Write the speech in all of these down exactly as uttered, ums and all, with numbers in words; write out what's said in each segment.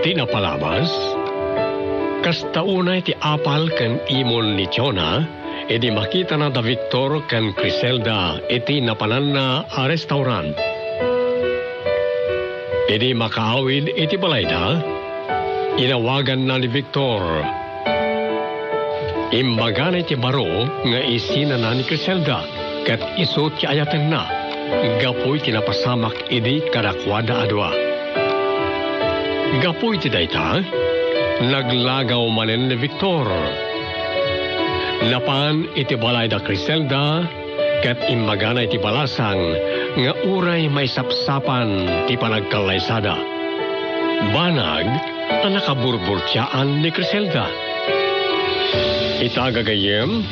Ti napalabas, kasta unay ti apal ken imon ni Jonah idi makitana da Victor ken Criselda iti napananna a restaurant. Idi makaawid iti balayda, inawaganna ni Victor. Imbagana iti baro nga isinana ni Criselda ket isu ti ayatenna gapu iti napasamak idi kadakuada a dua. Gapu iti dayta, naglagaw manen ni Victor. Napan iti balay da Criselda ket imbagana iti balasang nga uray maisapsapan ti panagkallaysada. Banag a nakaburburtiaan ni Criselda. Ita, gagayyem,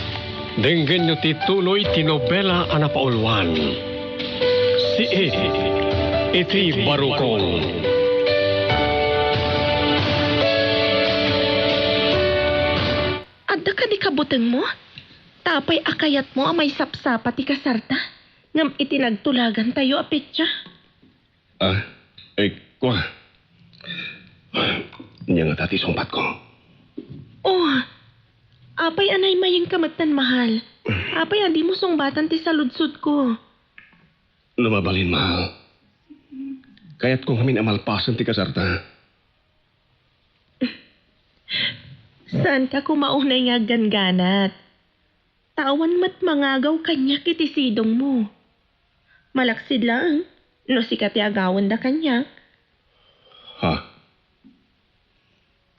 denggenyo ti tuloy ti nobela a napauluan, Siit iti Barukong. Adda kadi kabutengmo? Apay a kayatmo a maisapsapa ti kasarta ngem iti nagtulagantayo a petsa? Ah, eh, kua. Ania ngata ti sungpatko? Oh, apay a naimayengka metten, mahal? Apay a dimo sungbatan ti saludsodko? No mabalin, mahal, kayatko ngamin a malpasen ti kasarta. Saanka koma unay nga aggangganat. Ta awan met mangagaw kaniak iti sidongmo. Malaksid laeng no sika ti agawenda kaniak. Ha?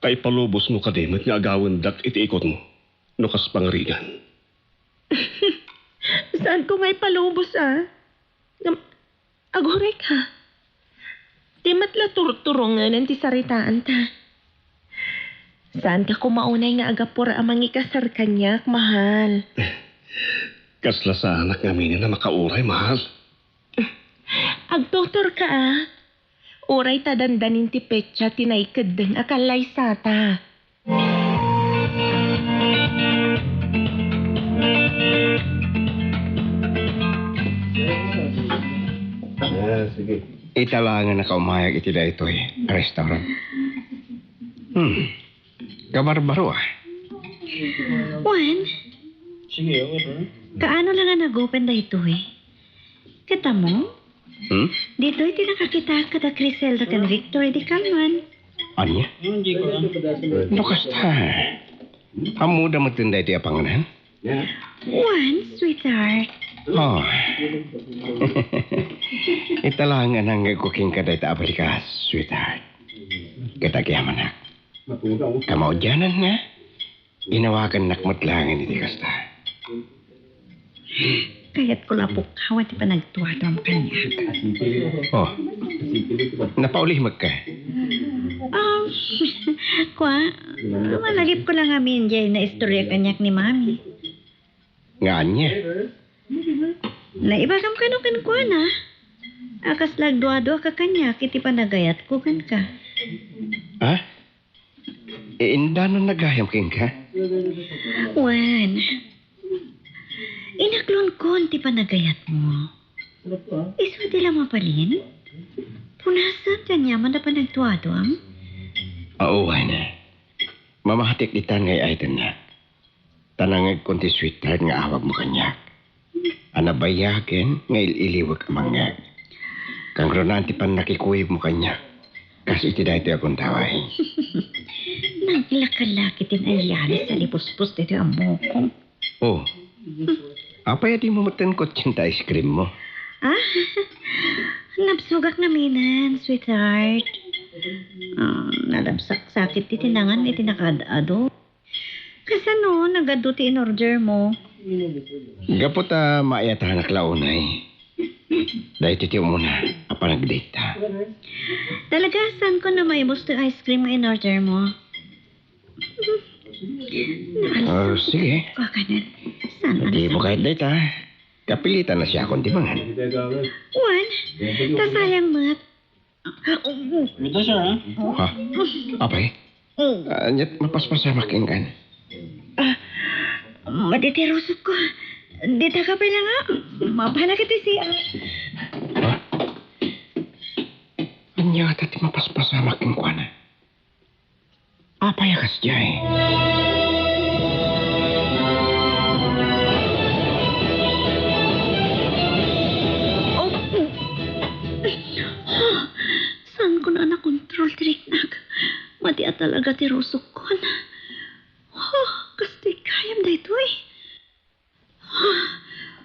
Ta ipalubosmo kadi met nga agawendak iti ikotmo no kas pangarigan? Saanko nga ipalubos a. Ngem, agurayka. Di met la turturongenen ti saritaanta. Saanka koma unay nga aggapu a mangikasar kaniak, mahal. Kasla saanak ngaminen a makauray, mahal. Agtuturka a. Uray ta dandanin ti petsa ti naikeddeng a kallaysata. Ah, sige. Ita laengen a kaumayag iti daytoy a restaurant. Hmm. Kabarbaro, ah. Wen, sige, okay, bro. Kaano la nga nagupen daytoy? Ket ammo? Hmm? Ditoy ti nakakitaak kada Criselda ken Victor idi kalman. Ania? Hmm, di ko lang. No kasta, ammoda metten daytoy a panganan? Wen, sweetheart. Oh. Ita laeng a nangngegko kenka dayta a balikas, sweetheart. Ket agyamanak. Kamaudiananna, inawagannak met laengen iti kasta. Kayatko la a pukkawan ti panagtuaduam kaniak. Oh, napaulimekka? Um, kua, malagipko la ngamin diay naistorya kaniak ni Mami. Nga ania? Naibagam kano kenkuana a kasla agduaduaka kaniak iti panagayatko kenka. Ha? Indanon nagayam kenka? Wen, inaklonkon ti panagayatmo. Isu ti la mabalin? Punasen ti aniaman a panagtuaduam? Awan. Mamatik ditan nga ay-ayatennak. Ta nangngegkon ti sweetheart nga awagmo kaniak. A nabayagen nga il-iliwek a mangngeg. Kangrunaan ti pannakikuyogmo kaniak. Kas iti daytoy a gundaway. Naglakalaki ti nayalis a lipuspos ditoy ammok. Oh. Apay a dimo metten kutsien ta ice cream mo? Ah, nabsogak ngaminen, sweetheart. Ah, nalabsaksakit ti tinangan iti nakaad-ado. Kasano, nagadu ti in-order mo? Gapu ta maayatanak la unay. Daytoy ti umuna a panagdate ta. Talaga, saanko a maibus ti ice cream nga in-order mo? Ah, sige. Kakanan. Saan? Di mo kahit dayta. Kapilitan na siya akong di mangan. Wen, ta sayang met. Ito siya, ha? Ha? Apay? Ah, ania't mapaspasamak kenka? Ah, madi ti rusok ko. Dita ka pala nga. Mapanak iti siya. Ha? Ania ngata ti mapaspasamak kenkuana? Apay a kasdiay? Oh, saanko a nakontrol ti riknak. Madi a talaga ti rusokkon. Oh, kasdiay gayam daytoy.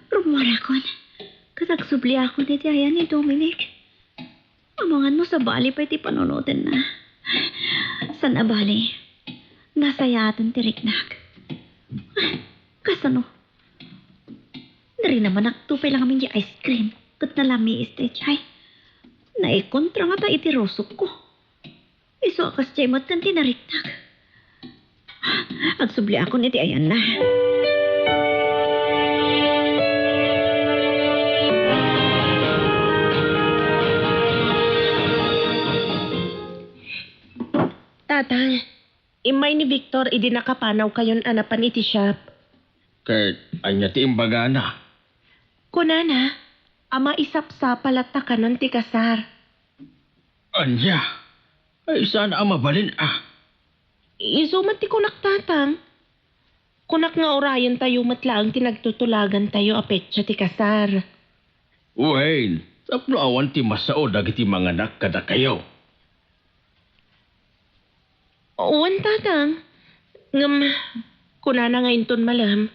Rummuarakon, ket agsubliakon iti ayan ni Dominic. Amangan no sabali pay ti panunotenna. Saan a bali, nasayaaten ti riknak. Kasano? Narinamanakto pay la ngamin ti ice cream ket nalamiis daydiay. Naikontra ngata iti rusokko. Isu a kasdiay met ti nariknak. Agsubliakon iti ayanna. Tatang, immay ni Victor idi nakapanawkayon a napan iti shop. Ket ania ti imbagana? Kunana a maisapsapa latta kanon ti kasar. Ania? Ay, saan a mabalin a? Isu met ti kunak, Tatang. Kunak nga urayentayo met laeng ti nagtutulagantayo a petsa ti kasar. Wen, tapno awan ti masao dagiti manganak kadakayo. Wen, Tatang. Ngem, kunana nga inton malem,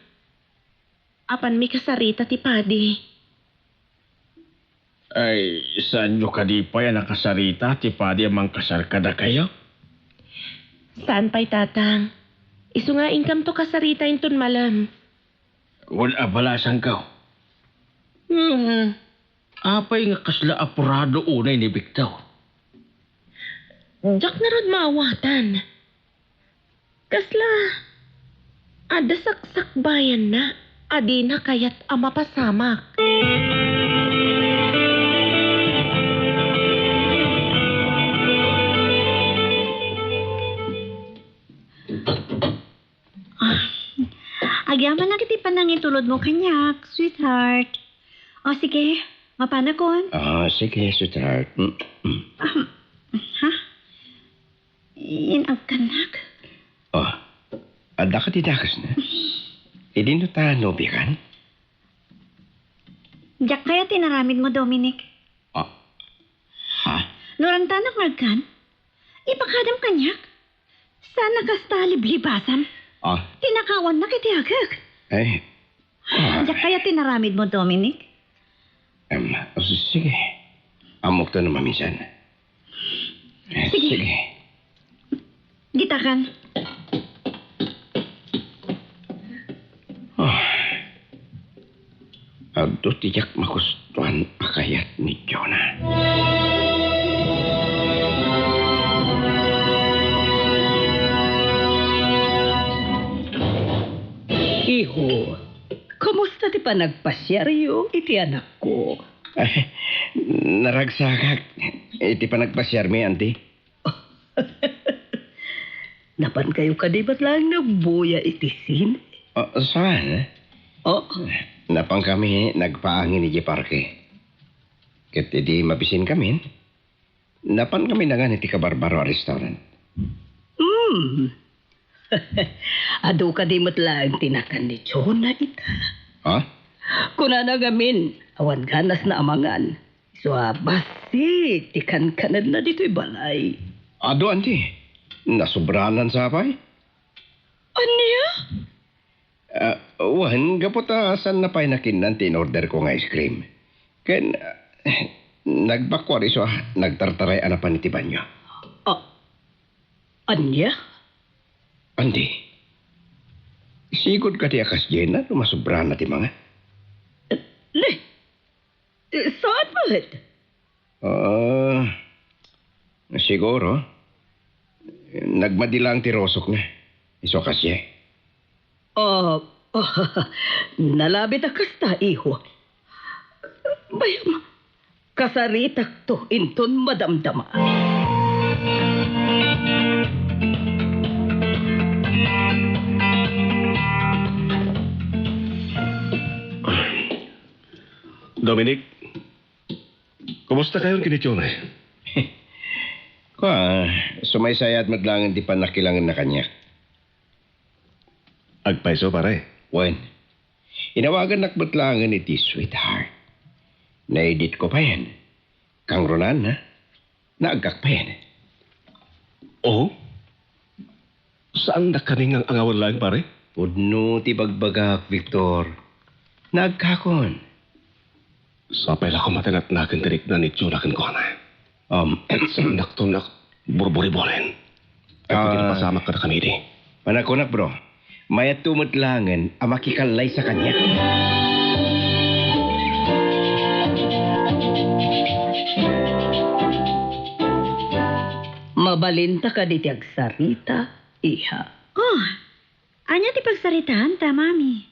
apan mikasarita ti padi. Ay, saanyo kadi pay a nakasarita ti padi a mangkasar kadakayo? Saan pay, Tatang. Isu nga inkanto kasarita inton malem. Wen a balasanko. Hmm, apay nga kasla apurado unay ni Victor? Diak ngarud maawatan. Kasla adda saksakbayanna a dina kayat a mapasamak. Ah, agyamanak iti panangitulodmo kaniak, sweetheart. O, sige, mapanakon. Ah, sige, sweetheart. Mm, mm. Ah, ha? Inagkanak? Oh, adda ka ti dakesna? Idin no ta nobiakan? Diak kayat ti inaramidmo, Dominic. Ah, ha? No rantanak nga agkan, ipakadam kaniak. Saan a kasta a liblibasam? Ah. Tinakawannak iti agek. Ay, ah. Diak kayat ti inaramidmo, Dominic. Em, sige. Ammokto no maminsan. Eh, sige. Sige. Ditakan. Ah. Adto ti diak magustuan a kayat ni Jonah. Iho, kumusta ti panagpasiaryo iti anakko? Ay, naragsakak iti panagpasiarmi, Auntie. Napankayo kadi met laeng nagbuya iti sine? Ah, saan? Oh. Napankami nagpaangin idiay parke. Ket idi mabisinkamin, napankami nangan iti kabarbaro a restaurant. Hmm. Adu kadi met laeng ti nakan ni Jonah ita? Ha? Kunana ngamin, awan ganasna a mangan. Isu a bassit ti kankanenna ditoy balay. Adu, Auntie. Nasubranan sa pay? Ania? Ah, wen, gapu ta saanna pay nakinnan ti in-orderko nga ice cream. Ken, ah, nagbakkuar isu a nagtartaray a napan iti banio. Ah, ania? Auntie, sigud kadi a kasdiayna no masubrana ti mangan? Ne, saan met? Ah, siguro, nagmadi laeng ti rusokna. Isu a kasdiay. Ah, nalabit a kasta, iho. Bayam, kasaritakto inton madamdama. Dominic, kumusta kayon ken ni Jonah? Kua, Sumaysayat met laengen ti pannakilangenna kaniak. Agpayso, pare? Wen, inawagannak met laengen iti sweetheart. Naiditko payen. Kangrunaan, ha? Naagkak payen. Oh? Saandak kani nga ang-angawen laeng, pare? Pudno ti bagbagak, Victor. Naagkakon. Sapay la koma ti natnaken ti rikna ni Jonah kenkuana. Um, Saandakto nga burburibonen. Tapno Ah. Napasamak kadakami idi. Manakunak, bro. Mayatto met laengen a makikallaysa kaniak. Mabalinta kadi ti agsarita, iha? Oh, ania ti pagsaritaanta, Mami?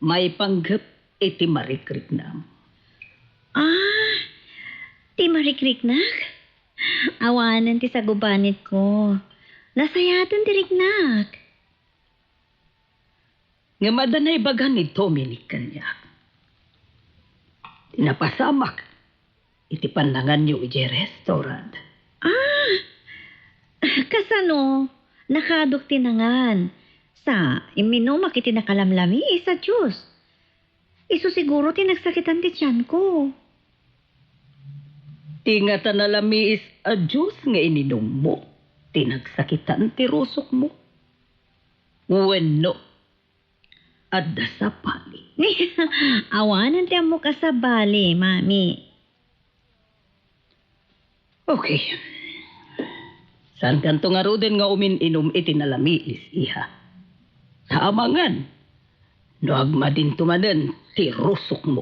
Maipanggep iti marikriknam. Ah, ti marikriknak? Awanen ti sagubanitko. Nasayaten ti riknak. Ngem adda naibaga ni Dominic kaniak. Ti napasamak iti pannanganyo idiay restaurant. Ah! Kasano? Nakadok ti nangan. Sa, imminumak iti nakalamlamiis a juice. Isu siguro ti nagsakitan ti tianko. Ti ngata nalamiis a juice nga ininummo, ti nagsakitan ti rusokmo. Wenno, adda sabali. Awanen ti ammok a sabali, Mami. Okay. Saankanto ngaruden nga umin-inum iti nalamiis, iha. Ta amangan no agmadinto manen ti rusokmo.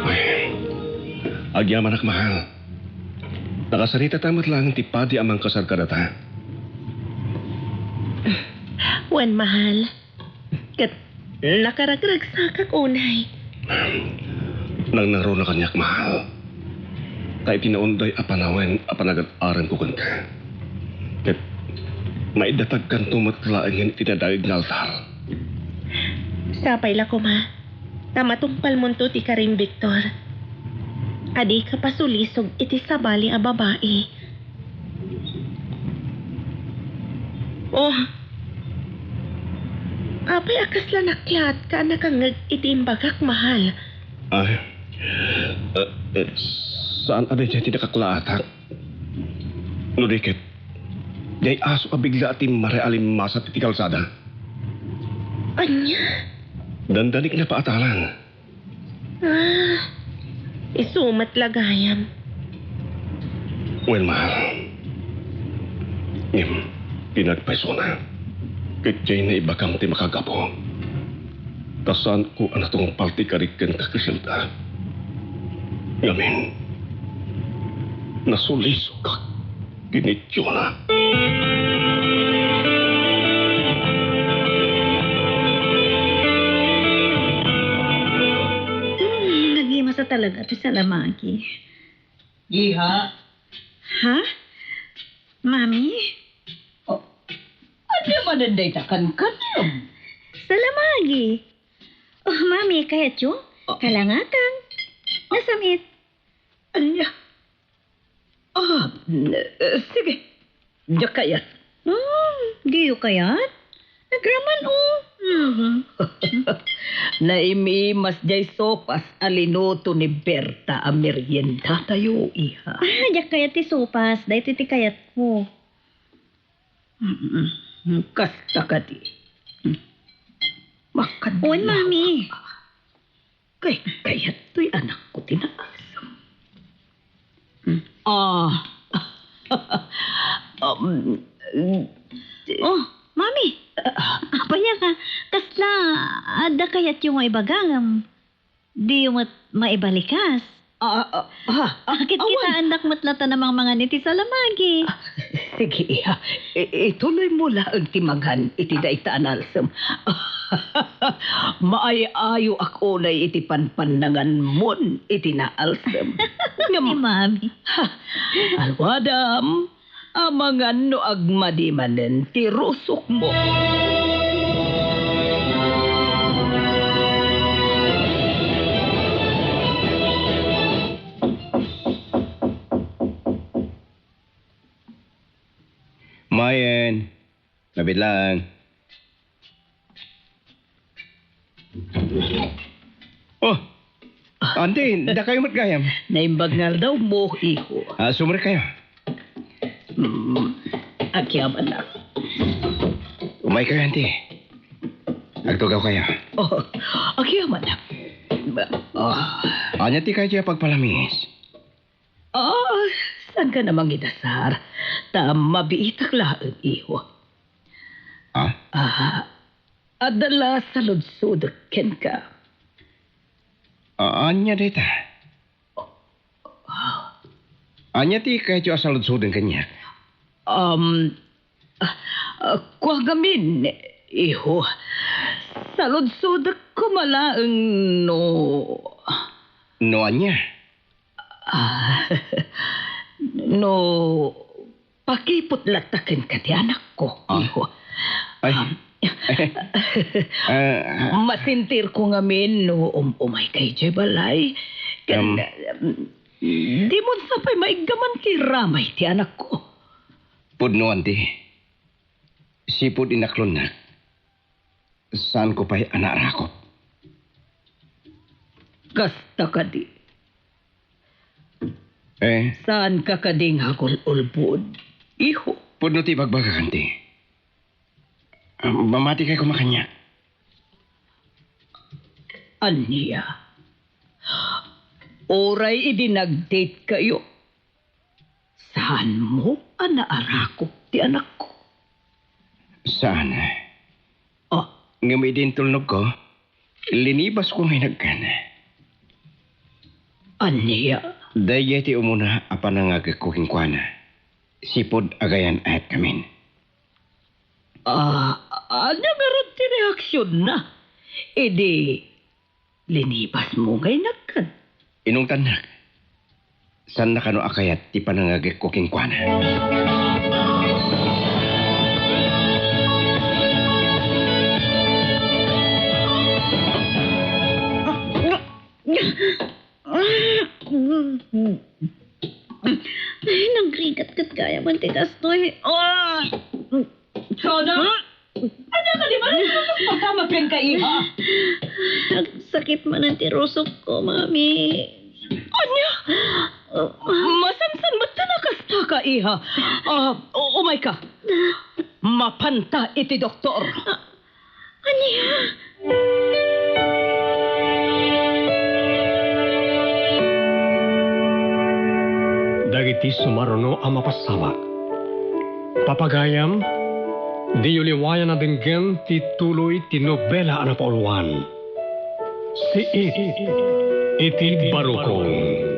Ay, agyamanak, mahal. Nakasaritata met laeng ti padi a mangkasar kadata. Wen, mahal. Ket nakaragragsakak unay. Nangnangruna kaniak, mahal. Ta iti naunday a panawen a panagad-aranko kenka. Ket maiddatagkanto met laengen iti nadaig nga altar. Sapay la koma, ta matungpalmonto ti karim, Victor. A dika pasulisog iti sabali a babai. Oh, apay a kasla naklaatka a nakangngeg iti imbagak, mahal? Ay, eh, eh, saan a daydiay ti nakaklaatak? No di ket, diay aso a bigla a timmare a limmasat iti kalsada. Ania? Dandanikna paatalan. Ah, isu met la gayam. Wen, mahal. Ngem, pinagpaysona. Ket diay naibagam ti makagapu. Ta saanko a natungpal ti karik kenka, Criselda. Ngamin, nasulisokak ken ni Jonah. Hmm, nagimasa talaga ti salamagi. Iha. Ha? Mami? Oh, ania manen dayta kankanam? Salamagi. Oh, Mami, kayatyo? Oh. Kalangakan. Nasam-it. Ania? Ah, n-, eh, sige. Diak kayat. Hmm, diyo kayat? Nagraman, oh. Mhm. Naim-imas diay sopas a linuto ni Berta a meriendatayo, iha. Ah, diak kayat ti sopas. Daytoy ti kayatko. Mm-mm. Kasta kadi. Makadlak. Wen, Mami. Kay, kayattoy anakko ti naalsem. Hmm. Ah. Um, Oh, Mami. Ah. Apay a ka, kasla adda kayatyo nga ibaga ngem diyo met maibalikas? Ah, ah, ah, ah, Ket awan. Kitaendak met latta a mangmangan iti salamagi. Ah, sige, iha. I-, ituloymo laeng ti mangan iti dayta a naalsem. Maay-ayoak unay iti panpannanganmon iti naalsem. Ngem, Ni Mami. Ha, aluadam, amangan no agmadi manen ti rusokmo. Ayen. Nabit lang. Oh, Auntie, dakayo met gayam. Naimbag nga aldaw mo, iho. Ah, sumrek kayo. Hmm, agyamanak. Umay kayo, Auntie. Agtugaw kayo. Oh, agyamanak. Oh. Anya ti kayo pagpalamiis? Ah, saan ka na mangidasar? Ta mabiitak laeng, iho. Ah? Ah, adda la saludsodek kenka. Ah, anya dayta? Anya ti kayatyo a saludsoden kaniak? Um, ah, ah, kua ngamin, iho. Saludsodek koma laeng no... No ania? Ah, no pakipot latta kenka ti anakko, ah, iho. Ay. Um, ah, masentirko ngamin no um-, umay kay jay balay. Ken, um, um, di mo sa pay maiggaman ti ramay ti anakko. Pudno, Auntie. Sipud inaklonnak, saanko pay a naarakop. Kasta kadi. Eh? Saanka kadi nga agul-ulbod, iho? Pudno ti ibagbagak, Auntie. Ah, mamati kay kumakanya. Ania? Uray idi nag-date kayo, saanmo a naarakop ti anakko? Saan. Ah. Ngem idi intulnogko, linibasko nga inagkan. Ania? Daydiay ti umuna a panangagekko kenkuana. Sipud agayan ayatkamin. Ah, ania ngarud ti reaksionna idi linibasmo nga inagkan? Inungtannak. Saanna kano a kayat ti panangagekko kenkuana. Ay, nagrigat ket gayam ti kastoy. Ah! Jonah! Ania ka di ba nagpasama kenka, iha? Nagsakit manen ti rusokko, Mami. Ania? Masansan met ta nakastaka, iha. Ah, u-, umay ka. Mapanta iti doktor. Ah, ania? Dagiti sumaruno a mapasama. Papagayam, diyo liwayan a denggen ti tuloy ti nobela a napauluan, Siit iti Barukong.